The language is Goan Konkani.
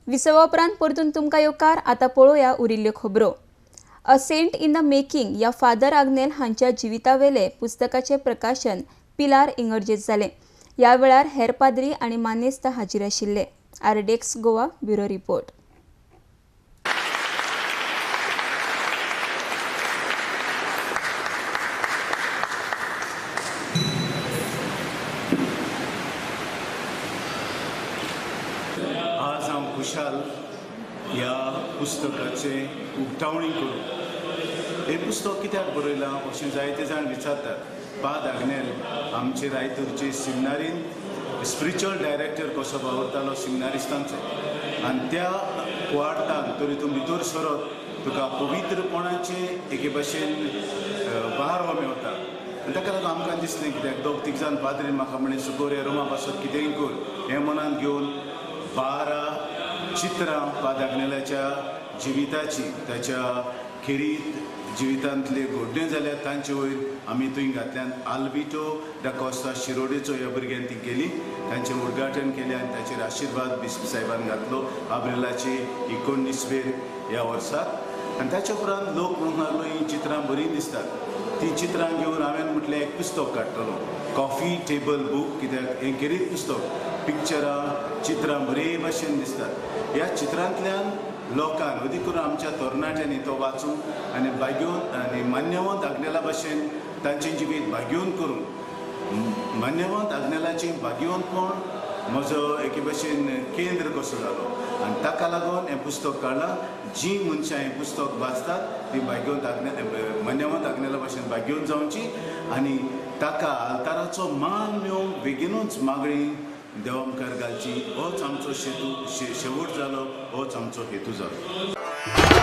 विसवा उपरांत परतून तुमकां येवकार. आतां पळोवया उरिल्ल्यो खबरो. A saint in the making ह्या फादर आग्नेल हांच्या जिवितावेले पुस्तकाचें प्रकाशन पिलार इगर्जेंत जालें. ह्या वेळार हेर पाद्री आनी मानेस्त हाजीर आशिल्ले. RDX Goa bureau report. आज हांव खुशाल ह्या पुस्तकाचें उक्तावणी करूं. हें पुस्तक कित्याक बरयलां अशें जायते जाण विचारतात. पाद आग्नेल आमचे रायतूरचे सिमनारीन स्पिरिच्युअल डायरेक्टर कसो वावुरतालो सिमनारिस्तांचो, आनी त्या कुवार्तान तरी तूं भितर सरत तुका पवित्रपणाचें एके भाशेन वारो मेवता. आनी ताका लागून आमकां दिसलें कित्याक दोग तीग जाण पाद्रीन म्हाका म्हणलें सुकोर रोमा पासत कितेंय कर, हें मनांत घेवन 12 चित्रां पाद आग्नेलाच्या जिविताची, ताच्या खेरीत जिवितांतले घडण्यो जाल्यार तांचे वयर आमी थंय घातल्यान आल्बिटो दा कोस्ता शिरोडेचो ह्या भुरग्यान ती केली, तांचें उद्घाटन केलें आनी ताचेर आशिर्वाद बिस्प साहेबान घातलो आब्रिलाचे 19वेर ह्या वर्साक. आनी ताच्या उपरांत लोक म्हणूंक लागलो हीं चित्रां बरीं दिसतात. तीं चित्रां घेवन हांवें म्हटलें एक पुस्तक काडटलो, कॉफी टेबल बूक, कित्याक हें खेरीत पुस्तक, पिक्चरां चित्रां बरे भाशेन दिसतात. ह्या चित्रांतल्यान लोकांक अदीक करून आमच्या तरणाट्यांनी तो वाचूंक आनी भाग्योवन आनी मान्यवंत आग्नेला भाशेन तांचें जिवीत भाग्योवन करूंक, मान्यवंत आग्नेलाचें भाग्यवंतपण म्हजो एके भाशेन केंद्र कसो जालो आनी ताका लागून हें पुस्तक काडलां. जीं मनशां हें पुस्तक वाचतात तीं भाग्यवंत आग्ने मान्यवंत आग्नेला भाशेन भाग्यवंत जावची आनी ताका आल्ताराचो मान मेळोवंक बेगीनूच मागणी देवा मुखार घालची. होच आमचो शेवट जालो, होच आमचो हेतू जालो.